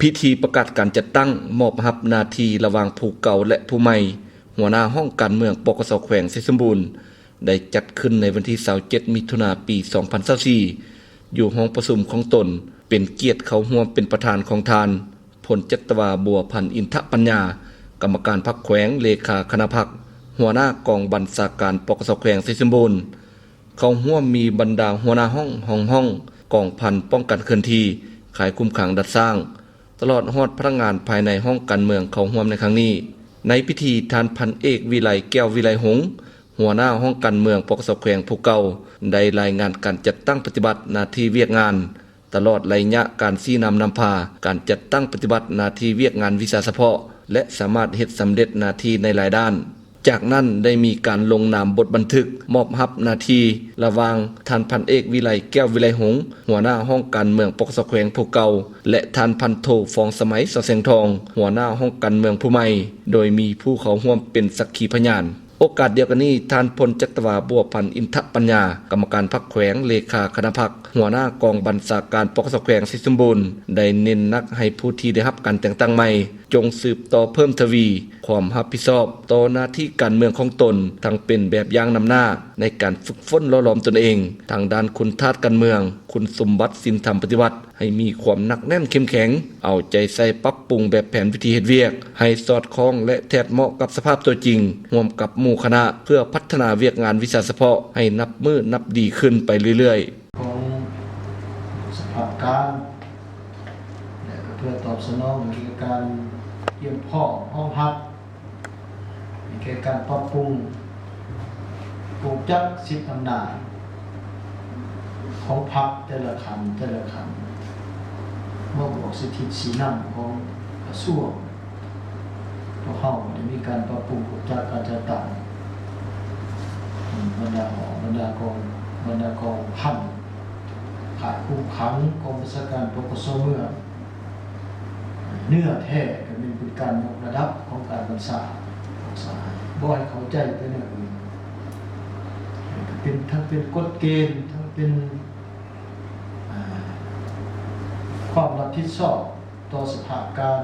ພິທີປະກາດການຈັດຕັ້ງມອບຮັບໜ້າທີ່ລະຫວ່າງຜູ້ເກົ່າ ແລະ ຜູ້ໃໝ່ ຫົວໜ້າຫ້ອງການເມືອງ ປກສ ແຂວງໄຊສົມບູນ ໄດ້ຈັດຂຶ້ນໃນວັນທີຊາວເຈັດ ມິຖຸນາ ປີສອງພັນຊາວສີ່ ຢູ່ຫ້ອງປະຊຸມຂອງຕົນ, ເປັນກຽດເຂົ້າຮ່ວມເປັນປະທານຂອງທ່ານ ພົນຈັດຕະວາ ບົວພັນ ອິນທະປັນຍາ ກຳມະການພັກແຂວງ, ເລຂາຄະນະພັກ, ຫົວໜ້າກອງບັນຊາການ ປກສ ແຂວງໄຊສົມບູນ. ເຂົ້າຮ່ວມມີບັນດາຫົວໜ້າຫ້ອງ, ຮອງຫ້ອງ, ກອງພັນປ້ອງກັນເຄື່ອນທີ່, ຄ້າຍຄຸມຂັງດັດສ້າງ, ຕະຫຼອດຮອດພະນັກງານພາຍໃນຫ້ອງການເມືອງເຂົ້າຮ່ວມໃນຄັ້ງນີ້. ໃນພິທີ, ທ່ານພັນເອກ ວິໄລ ແກ້ວວິໄລຫົງ ຫົວໜ້າຫ້ອງການເມືອງ ປກສ ແຂວງຜູ້ເກົ່າ ໄດ້ລາຍງານການຈັດຕັ້ງປະຕິບັດໜ້າທີ່ວຽກງານ ຕະຫຼອດໄລຍະການຊີ້ນຳນຳພາການຈັດຕັ້ງປະຕິບັດໜ້າທີ່ວຽກງານວິຊາສະເພາະ ແລະ ສາມາດເຮັດສຳເລັດໜ້າທີ່ໃນຫຼາຍດ້ານ. ຈາກນັ້ນໄດ້ມີການລົງນາມບົດບັນທຶກມອບຮັບໜ້າທີ່ລະຫວ່າງທ່ານພັນເອກ ວິໄລ ແກ້ວວິໄລຫົງ ຫົວໜ້າຫ້ອງການເມືອງ ປກສ ແຂວງຜູ້ເກົ່າ ແລະ ທ່ານພັນໂທ ຟອງສະໄໝ ສອແສງທອງ ຫົວໜ້າຫ້ອງການເມືອງຜູ້ໃໝ່, ໂດຍມີຜູ້ເຂົ້າຮ່ວມເປັນສັກຂີພະຍານ. ໂອກາດດຽວກັນນີ້, ທ່ານ ພົນຈັດຕະວາ ບົວພັນ ອິນທະປັນຍາ ກຳມະການພັກແຂວງ, ເລຂາຄະນະພັກ, ຫົວໜ້າກອງບັນຊາການ ປກສ ແຂວງໄຊສົມບູນ ໄດ້ເນັ້ນໜັກໃຫ້ຜູ້ທີ່ໄດ້ຮັບການແຕ່ງຕັ້ງໃໝ່ ຈົ່ງສືບຕໍ່ເພີ່ມທະວີຄວາມຮັບຜິດຊອບຕໍ່ໜ້າທີ່ການເມືອງຂອງຕົນ, ທັງເປັນແບບຢ່າງນຳໜ້າໃນການຝຶກຝົນຫຼໍ່ຫຼອມຕົນເອງທາງດ້ານຄຸນທາດການເມືອງ, ຄຸນສົມບັດສິນທຳປະຕິວັດ ໃຫ້ມີຄວາມໜັກແໜ້ນເຂັ້ມແຂງ, ເອົາໃຈໃສ່ປັບປຸງແບບແຜນວິທີເຮັດວຽກໃຫ້ສອດຄ່ອງ ແລະ ແທດເໝາະກັບສະພາບຕົວຈິງ, ຮ່ວມກັບໝູ່ຄະນະ ເພື່ອພັດທະນາວຽກງານວິຊາສະເພາະໃຫ້ນັບມື້ນັບດີຂຶ້ນໄປເລື້ອຍໆ. ຂອງສະພາບການ ແລະ ກໍເພື່ອຕອບສະໜອງໃຫ້ແກ່ການກຽມພ້ອມຮອງຮັບ ໃຫ້ແກ່ການປັບປຸງໂຄງຈັກສິດອຳນາດຂອງພັກແຕ່ລະຂັ້ນ, ແຕ່ລະຂັ້ນ ມາບວກສິດທິຊີ້ນຳຂອງກະຊວງ. ພວກເຮົາໄດ້ມີການປັບປຸງໂຄງຈັກການຈັດຕັ້ງ ບັນດາຫ້ອງ, ບັນດາກອງ, ບັນດາກອງພັນ, ຄ້າຍຄຸມຂັງ, ກອງບັນຊາການ ປກສ ເມືອງ. ເນື້ອແທ້ກໍແມ່ນເປັນການຍົກລະດັບຂອງການບັນຊາຂອງສະຫາຍ, ບໍ່ໃຫ້ເຂົ້າໃຈໄປແນວອື່ນ. ເປັນ, ທັງເປັນກົດເກນ, ທັງເປັນ, ອາ, ຄວາມຮັບຜິດຊອບຕໍ່ສະພາບການ